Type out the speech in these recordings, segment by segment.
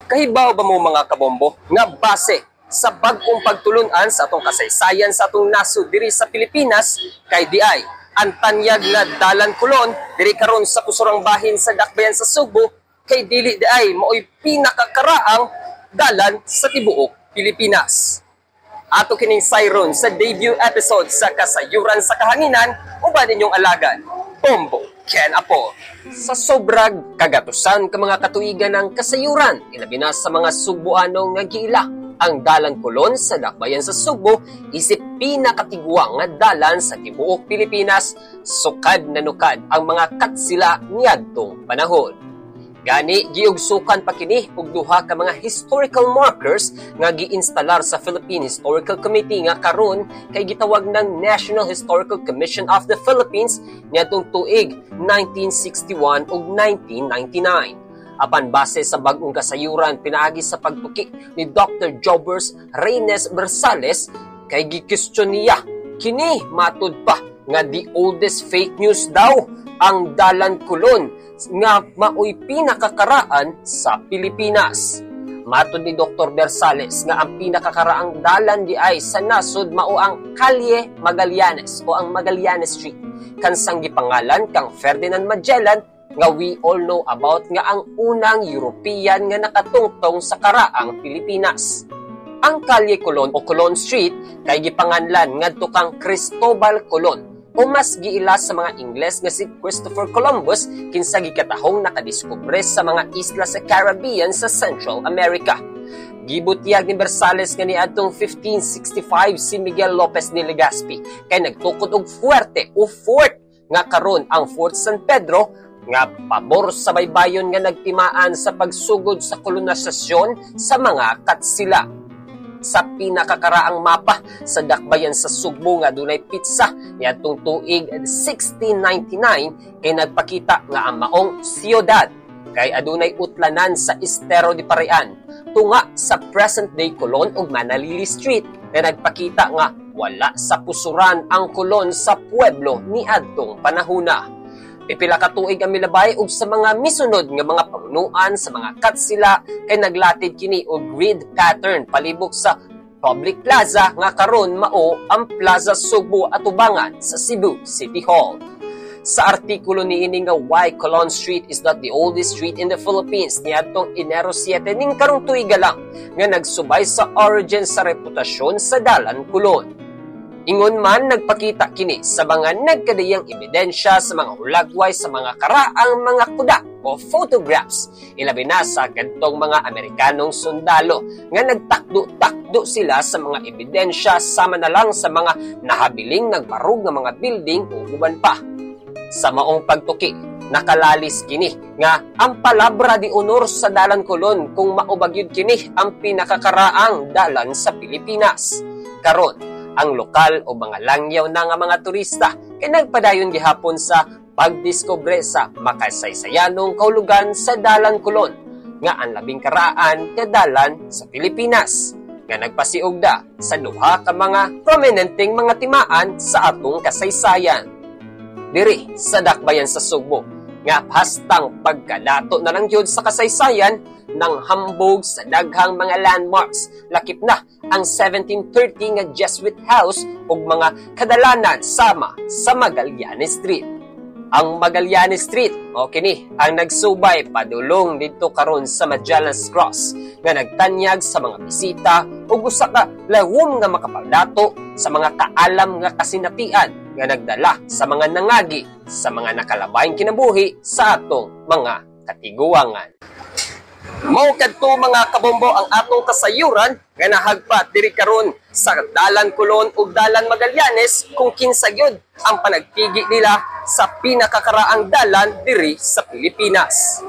Kahibaw ba mo, mga kabombo, nga base sa bag-ong pagtulunan sa atong kasaysayan sa atong nasod diri sa Pilipinas, kay diay ang tanyag nga Dalan Colon diri karon sa pusurang bahin sa Dakbayan sa Sugbo kay dili diay maoy pinakakaraang dalan sa tibuok Pilipinas? Ato kining sayron sa debut episode sa Kasayuran sa Kahanginan uban inyong alagad, Bombo Ken Apo. Sa sobrag kagatusan ka mga katuigan ng kasayuran, ilabi na sa mga Sugbuanong nga giila ang Dalan Colon sa Dakbayan sa Sugbo isip pinakatigwang nga dalan sa tibuok Pilipinas sukad nanukad ang mga katsila niadtong panahon. Gani giugsukan pa kini og duha ka mga historical markers nga giinstalar sa Philippine Historical Committee nga karon kay gitawag ng National Historical Commission of the Philippines niadtong tuig 1961 ug 1999. Apan base sa bag-ong kasayuran pinaagi sa pagtuki ni Dr. Jobers Reynes Bersales, kay gikestyon niya kini, matud pa nga the oldest fake news daw ang Dalan Colon nga maoy pinakakaraan sa Pilipinas. Matod ni Dr. Bersales nga ang pinakakaraang dalan diay sa nasod mao ang Calle Magallanes o ang Magallanes Street kansang gipangalan kang Ferdinand Magellan, nga we all know about nga ang unang European nga nakatungtong sa karaang Pilipinas. Ang Calle Colon o Colon Street kay gipanganlan ngadto kang Cristobal Colon o mas giila sa mga Ingles nga si Christopher Columbus, kinsa gikatahong nakadiskubre sa mga isla sa Caribbean sa Central America. Gibutyag ni Bersales nga niadtong 1565 si Miguel Lopez de Legazpi kay nagtukod og fuerte o fort nga karon ang Fort San Pedro, nga pabor sa baybayon nga nagtimaan sa pagsugod sa kolonisasyon sa mga katsila. Sa pinakakaraang mapa sa Dakbayan sa Sugbo nga dunay petsa niadtong tuig 1699 kay nagpakita nga ang maong siyudad kay adunay utlanan sa Estero de Parian tunga sa present day Colon ug Manalili Street, nga nagpakita nga wala sa pusuran ang Colon sa pueblo niadtong panahuna. Pipila ka tuig ang milabay ug sa mga misunod nga mga pamunuan sa mga katsila kay naglatid kini og grid pattern palibok sa public plaza nga karon mao ang Plaza Sugbo atubangan sa Cebu City Hall. Sa artikulo niini nga "Why Colon Street is Not the Oldest Street in the Philippines" niadtong Enero 7 ning karong tuiga lang, nga nagsubay sa origin sa reputasyon sa Dalan Colon. Ingon man, nagpakita kini sa mga nagkadiyang ebidensya sa mga hulagway sa mga karaang mga kuda o photographs, ilabi na sa kadtong mga Amerikanong sundalo nga nagtakdo-takdo sila sa mga ebidensya sama na lang sa mga nahabiling nagbarog nga mga building o uban pa. Sa maong pagtuki, nakalalis kini nga ang palabra di honor sa Dalan Colon kung mao ba gyud kini ang pinakakaraang dalan sa Pilipinas. Karon, ang lokal o mga langyaw na nga mga turista kay nagpadayon gihapon sa pagdiskubre sa makasaysayanong kahulugan sa Dalan Colon nga ang labing karaan nga dalan sa Pilipinas, nga nagpasiugda sa duha ka mga prominenteng mga timaan sa atong kasaysayan diri sa Dakbayan sa Sugbo, nga hastang pagkadato na lang gyud sa kasaysayan ng hambog sa daghang mga landmarks, lakip na ang 1730 nga Jesuit House ug mga kadalanan sama sa Magallanes Street. Ang Magallanes Street o kini ang nagsubay padulong didto karon sa Magellan's Cross, nga nagtanyag sa mga bisita ug usa ka lawom nga makapagdato sa mga kaalam nga kasinatian nga nagdala sa mga nangagi sa mga nakalabayng kinabuhi sa atong mga katiguangan. Mao kadto, mga kabombo, ang atong kasayuran nga nahagpat diri karon sa Dalan Colon ug Dalan Magallanes, kung kinsa gyud ang panagpigi nila sa pinakakaraang dalan diri sa Pilipinas.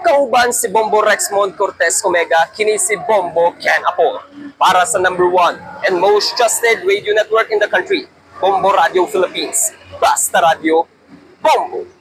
Kauban si Bombo Rexmond Cortez Omega, kini si Bombo Ken Apo. Para sa number one and most trusted radio network in the country, Bombo Radio Philippines. Basta Radio, Bombo!